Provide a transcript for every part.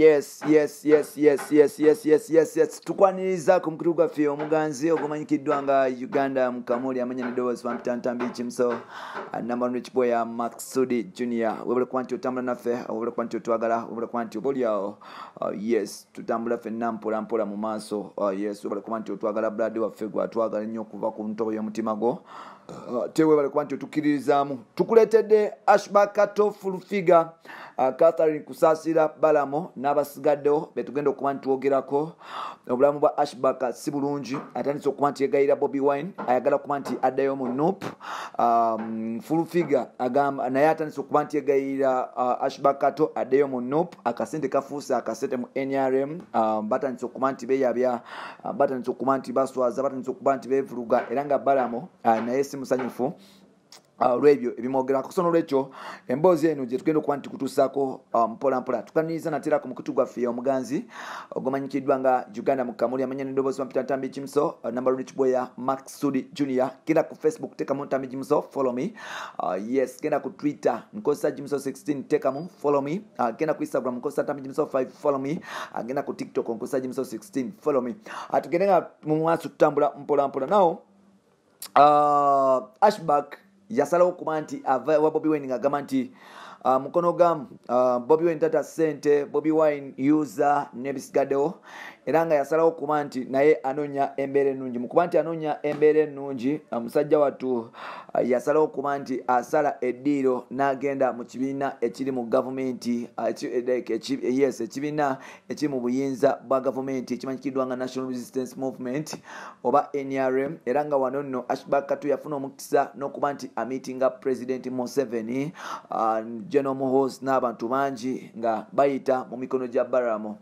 Yes. Tukwaniriza ku mukulu gwaffe omuganzi ogumanyikiddwa nga Uganda Mukamuli, amanya n'eddoboozi bampita Ntambi Kimso, number one rich boy ya Maksudi Junior. Webale kuba nti otambula naffe, webale kuba nti otwagala, webale kuba nti oba oliawo. Yes, tutambula ffenna mpola mpola mu maaso. Yes, webale kuba nti otwagala, blood waffe gwatwagala ennyo okuva ku ntobo y'omutima gwo. Te webale kuba nti otukkiririzaamu. Tukuleetedde Ashburg Kato, Full Figure, Catherine Kusaasira, Balamo n'abasigaddewo betugenda okuba nti twogerako. Obulamu bwa Ashburg si bulungi, atandise okuba nti yegayira Bobi Wine, ayagala kuba nti addayo mu NUP. Full Figure agamba naye atandise okuba nti yegayira Ashburg Kato addeyo mu NUP. Akasente kafuuse akasente mu NRM. Batandise okuba nti beeyabya, batandise okuba nti baswaza, batandise okuba nti beevuluga, era nga Balamo naye si musanyufu olwebyo ebimwogerako. So nolwekyo emboozi eno gye tugenda okuba nti kutuusaako mpola mpola. Tukaniriza natera ku mukutu gwaffe omuganzi ogumanyikiddwa nga Uganda Mukamuli, amanya n'eddoboozi bampita Ntambi Kimso, number rich boy ya Maksudi Junior. Genda ku Facebook, tekamu Ntambi Kimso, follow me. Yes, genda ku Twitter, nkozesa Jimso 16, tekamu, follow me. Genda ku Instagram, nkozesa Ntambi Jimso 5, follow me. Genda ku TikTok, nkozesa Jimso 16, follow me. Tugende nga mu maaso, tutambula mpola mpola. Now Ashburg yasalawo okuba nti ava wa Bobi Wine ng'agamba nti mukono gamu Bobi Wine tata ssente, Bobi Wine user n'ebisigaddewo, era nga yasalawo okuba nti naye anoonya embeera ennungi. Mu kuba nti anoonya embeera ennungi, musajja wattu yasalawo okuba nti asala eddiiro n'agenda mu kibiina ekiri mu gavumenti, like, yes, ekibiina ekiri mu buyinza bwa gavumenti ekimanyikiddwa nga National Resistance Movement oba NRM. Era nga wano nno Ashburg Kato yafuna omukisa n'okuba nti amitinga President Museveni, General Muhoozi n'abantu bangi nga bayita mu mikono gya Balaam.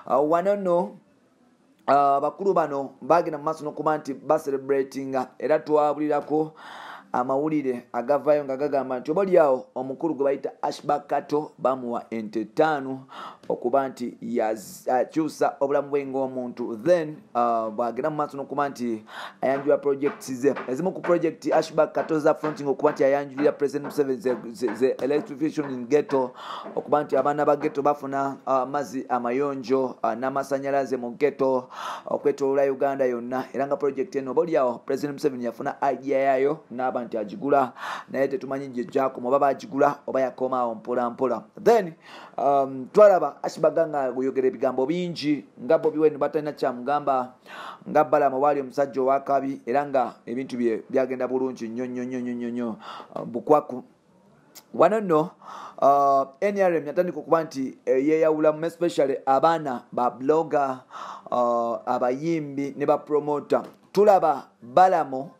Wano nno bakulu bano bagenda mu maaso n'okuba nti bacelebratinga, era twabulirako amawulire agavaayo nga gagamba nti oba oliawo omukulu gwe bayita Ashburg Kato bamuwa ente 5 okuba nti akyusa obulamu bwe ng'omuntu. Then bwagenda mu maaso n'okuba nti ayanjula projects ze. Ezimu ku project Ashburg Kato za fronting okuba nti ayanjulira President Museveni ze electrification in ghetto, okuba nti abaana ba ghetto bafuna amazzi amayonjo n'amasanyalaze mu ghetto okwetoloola Uganda yonna. Era nga project eno oba oliawo President Museveni yafuna idea yayo n'aba nti agigula, naye tetumanyi gye gyakoma, oba bagigula oba yakomaawo mpola mpola. Then twalaba Ashburg nga oyogera ebigambo bingi nga Bobi Wine batalina kyamugamba, nga Balaam waali omusajja owakabi, era nga ebintu bye byagenda bulungi nnyo nnyo nnyo nnyo nnyo nnyo bukwaku. Wano nno NRM yatandika okuba nti yeeyawulamu, especially abaana ba blogger, abayimbi ne ba promoter. Tulaba Balamo,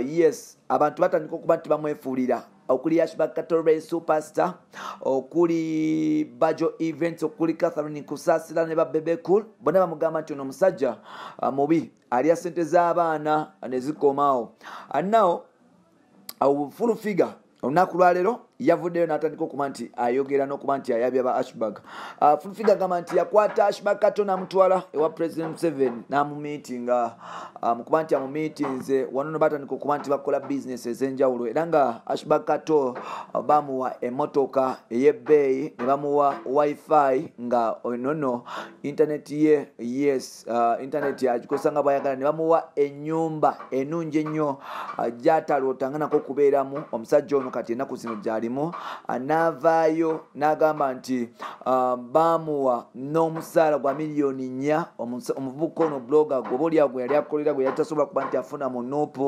yes, abantu batandika okuba nti bamwefuulira, okuli Ashburg Kato Superstar, okuli Bajo Events, okuli Catherine Kusasira ne ba Bebe Cool, bonna bamugamba nti ono omusajja mubi, alya sente z'abaana ne zikomaawo. Now Full Figure olunaku lwaleero yavuddeyo n'atandika okuba nti ayogera n'okuba nti ayabya ba Ashburg. Full Figure agamba nti yakwata Ashburg Kato n'amutwala ewa President Museveni n'amumiitinga. Mu kuba nti amumiitinze wano, no batandika okuba nti bakola bizinesi ez'enjawulo, era nga Ashburg Kato bamuwa emmotoka ey'ebbeeyi ne bamuwa WiFi, nga nono internet ye, yes, internet agikozesa nga bwayagala, ne bamuwa ennyumba ennungi ennyo gy'atalootanga nako okubeeramu. Omusajja ono kati ennaku zino gy'alimu. N'avaayo n'agamba nti bamuwa n'omusaala gwa miliyoni 4. Omuvubuka ono blogger gwe oba oliawo gwe yali akolera, gwe yali tasobola kuba nti afuna mu NUP,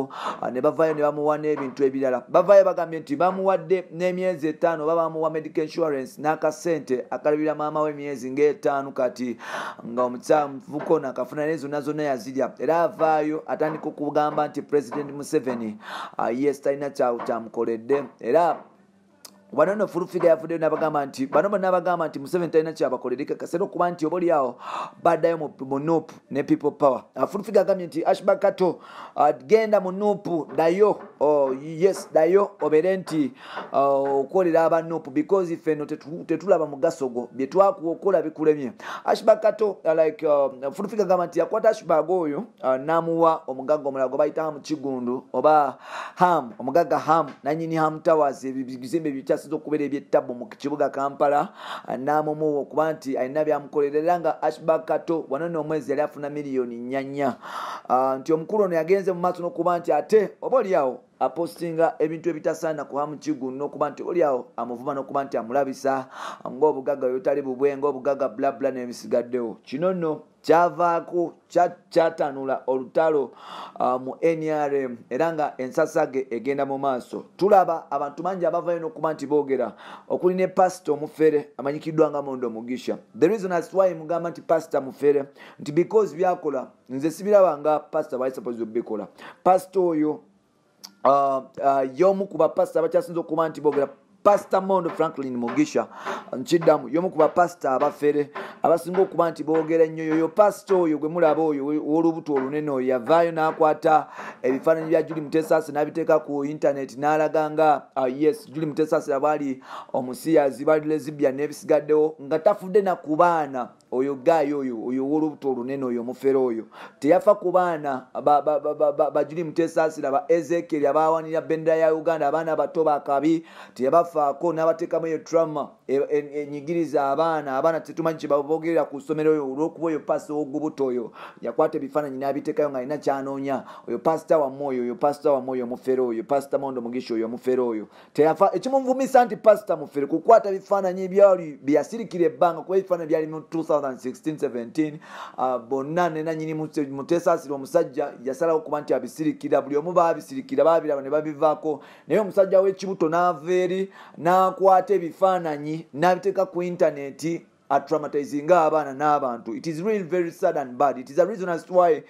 ne bavaayo ne bamuwa n'ebintu ebirala. Bavaayo bagambye nti bamuwadde n'emyezi 5 oba bamuwa medical insurance n'akasente akalabira maama we emyezi ng'etaano. Kati nga omuvubuka ono akafuna, naye zonna zonna yazirya. Era avaayo atandika okugamba nti President Museveni, yes, talina kyamukoledde. Era wano nno Full Figure yavuddeyo n'abagamba nti bano bonna bagamba nti Museveni talina kyabakolera kaseera okuba nti oba oliawo baddayo mu NUP ne People Power. Full Figure agambye nti Ashburg Kato, genda mu NUP, ddayo, oh, yes, ddayo obeere nti okolera aba NUP, because ffe no tetulaba mugaso gwo, bye twakuwa okukola bikulemye. Ashburg Kato, like Full Figure agamba nti yakwata Ashburg oyo n'amuwa omugagga omulala gwe bayita Ham Kigundu oba Ham, omugagga Ham nanyini Ham Towers, ebizimbe ebikyasinze okubeera ebyettabbu mu kibuga Kampala, n'amumuwa okuba nti alina byamukolera. Era nga Ashburg Kato wano n'omwezi yali afuna miliyoni 4. Nti omukulu ono yagenze mu maaso n'okuba nti ate oba oliawo apostinga ebintu ebitasaana ku Hamu Kigundu, n'okuba nti oliawo amuvuma, n'okuba nti amulabisa ng'obugagga bwe butali bubwe, ng'obugagga blabla n'ebisigaddewo. Kino nno kyavaako kyatanula olutalo mu NRM, era nga ensasage egenda mu maaso. Tulaba abantu bangi abavayo n'okuba nti boogera, okuli ne pasita omufere amanyikiddwa nga Mondo Mugisha. The reason as why mugamba nti pasita mufere nti because byakola nze sibiraba nga pasita bwali supposed obikola. Pasita oyo y'omu ku bapasita abakyasinze okuba nti boogera, Pasita Mondo Franklin Mugisha. Nkiddamu, y'omu ku bapasita abafere abasinga okuba nti boogera ennyo. Yoyo pasita oyo gwe mulaba oyo w'olubuto olunene. Oyo yavaayo n'akwata ebifaananyi bya Juli Mutesaasi n'abiteeka ku intaneti, n'alaga nga yes, Juli Mutesaasi bwali omusiyazi, bali lesbian n'ebisigaddewo, nga tafudde na ku baana. Oyo gaayo oyo ow'olubuto olunene, oyo omufere oyo teyafa ku baana ba Juli Mutesaasira, ba Ezekiel, abawanirira bendera ya Uganda, abaana bato bakabi. Teyabafaako n'abateekamu eyo trauma enyigiriza abaana. Abaana tetumanyi kyebabogerera ku ssomero oyo, olw'okuba oyo pasita ow'ogubuto oyo yakwata ebifaananyi n'abiteekayo nga alina kyanoonya. Oyo pasita wamme oyo, oyo pasita wamme oyo omufere oyo, Pasita Mondo Mugisha oyo omufere oyo teyafa. Ekimuvumisa nti pasita mufere kukwata bifaananyi byali byeyasirikira ebbanga, kuba ebifaananyi byali mu 2016-17. Bonna nenanyini Mutesaasira omusajja yasalawo okuba nti abisirikira. Buli omu baabisirikira, baabiraba ne babivaako, naye omusajja w'ekibuto n'ava eri n'akwata ebifaananyi n'abiteeka ku intaneti, atraumatizinga abaana n'abantu. It is really very sad and bad. It is a reason as to why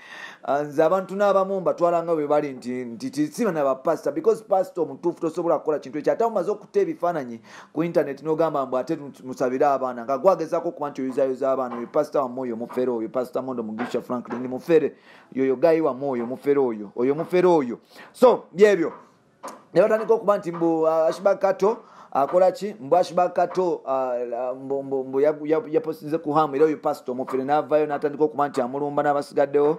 nze abantu n'abamu mbatwala nga bwe bali nti si bana bapasita, because pasita omutuufu tosobola kukola kintu ekyo. Ate omaze okuta ebifaananyi ku internet n'ogamba mbu ate musabire abaana, nga gwagezaako okuba nti oyozayoza abaana. Oyo pasita wamme oyo mufere oyo, Pasita Mondo Mugisha Franklin mufere yoyo, gayi wamme oyo mufere oyo, oyo mufere oyo. So byebyo ne batandika okuba nti mbu Ashburg Kato akola ki, mbu Ashburg Kato mbu yapostinze ku Hamu. Era oyo pasita omufere n'avaayo n'atandika okuba nti amulumba n'abasigaddewo.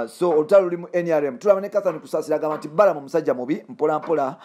So olutalo luli mu NRM. Tulaba ne Catherine Kusaasira agamba nti Balamu musajja mubi mpolampola.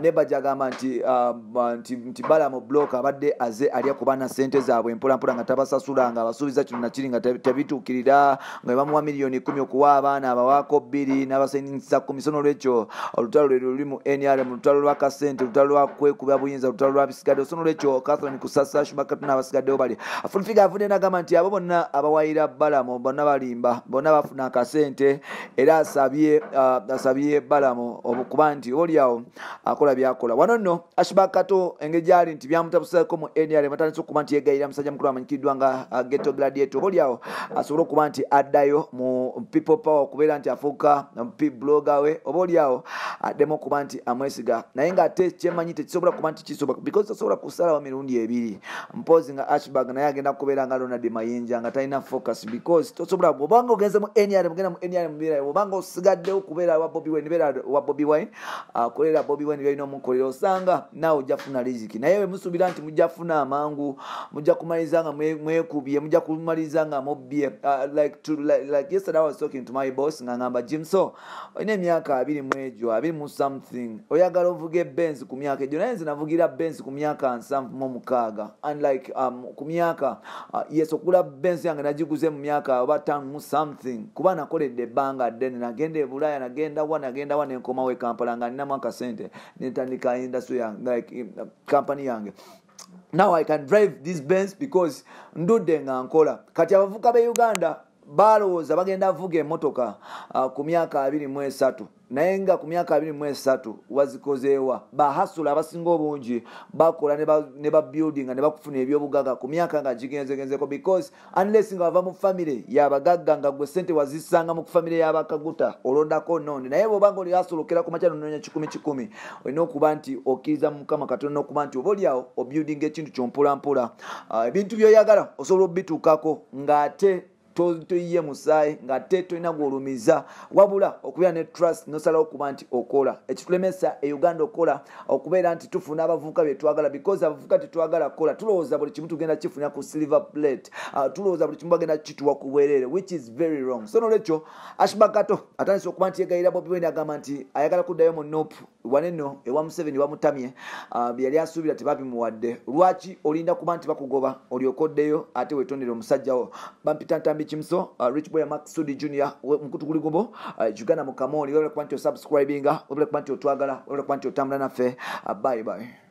Ne Bajja agamba nti Balamu block abadde aze alya ku baana sente zaabwe mpolampola, nga tabasasula, nga abasuubiza kino nakiri nga tebituukirira, nga bamuwa miliyoni 10 okuwa abaana, abawaako 2 n'abasanyisa 10. So nolwekyo olutalo lwe luli mu NRM, olutalo lwa kasente, olutalo lwa kwekuba buyinza, olutalo lwa bisigaddewo. So nolwekyo Catherine Kusasa, Ashburg Kato n'abasigaddewo bali Full Figure avudde n'agamba nti abo bonna abawayira Balamu bonna balimba, bonna bafuna akasente. Era asabye Balamu okuba nti oliawo akola byakola. Wano nno Ashburg Kato engeri gyali nti byamutabusako mu NRM, atandise okuba nti yegayira musajja mukulu amanyikiddwa nga Ghetto Gladiator, oba oliawo asobole okuba nti addayo mu People Power, okubeera nti afuuka blogger we, oba oliawo addemu okuba nti amwesiga. Naye ng'ate kyemanyi tekisobola kuba nti kisoboka, because tosobola kusalawo mirundi ebiri. Mpozi nga Ashburg naye agenda kubeera nga Ronald Mayinja, nga talina focus, because tosobola. Bwobanga ogenze mu NRM, genda mu NRM beera. Bwobanga osigaddewo kubeera wa Bobi Wine, beera wa Bobi Wine, akolera Bobi Wine byalina omukolera, osanga naawe ojja kufuna riziki. Naye bwe musuubira nti mujja kufuna amangu, mujja kumaliriza nga mwekubye, mujja kumaliriza nga mubbye. Like yesterday I was talking to my boss nga ngamba, "Jim, so olina emyaka abiri mu egyo, abiri mu something, oyagala ovuga ebenzi ku myaka egyo?" Naye nze navugira Benz ku myaka 76, and like ku myaka yes, okugula Benz yange nagiguze mu myaka oba tano mu something, kuba nakoledde ebbanga ddene. Nagenda e Bulaaya, nagenda wa, nagenda wa, nenkomawo e Kampala nga ninamu akasente, nentandika industry yange, like company yange. Now I can drive this Benz because ndudde nga nkola. Kati abavubuka b'e Uganda balowooza bagenda vuga emotoka ku myaka 23, naye nga ku myaka 23 wazikozeewa? Bahasula abasinga obungi bakola ne babuildinga ne bakufuna ebyobugaga ku myaka nga gigenzegenzeko, because unless nga wava mu famire yabagagga, nga gwe sente wazisanga mu famire y'abakaguta, olondako nondi. Naye bwobanga oli asolokera ku makya nonoonya kikumi kikumi, olina okuba nti okkiriza mu Mukama Katonda, okuba nti oba oliawo obuildinga ekintu kyompolampola. Ebintu byoyagala osobola obituukako ng'ate toyiye musaayi, ng'ate tolina gwolumiza, wabula okubeera ne trust nosalawo okuba nti okola. Ekitulemesa e Uganda okukola, okubeera nti tufuna abavubuka betwagala, because abavubuka tetwagala kukola. Tulowooza buli kimu tugenda kifuna ku silver plate, tulowooza buli kimu bagenda kituwa ku bwereere, which is very wrong. So nolwekyo Ashburg Kato atandise okuba nti yegayira Bobi Wine, agamba nti ayagala kuddayo mu NUP. Waneno ewa Museveni bamutamye, byali asuubira tebabimuwadde. Lwaki olinda kuba nti bakugoba olyokoddeyo ate wetondere omusajjawo? Bampita Ntambi Kimso, Rich Boy Max Sudi Junior, mukutu guli gumu, Uganda mu Kamoli. Webale kuba nti osubscribinga, webale kuba nti otwagala, webale kuba nti otambula naffe. Bye bye.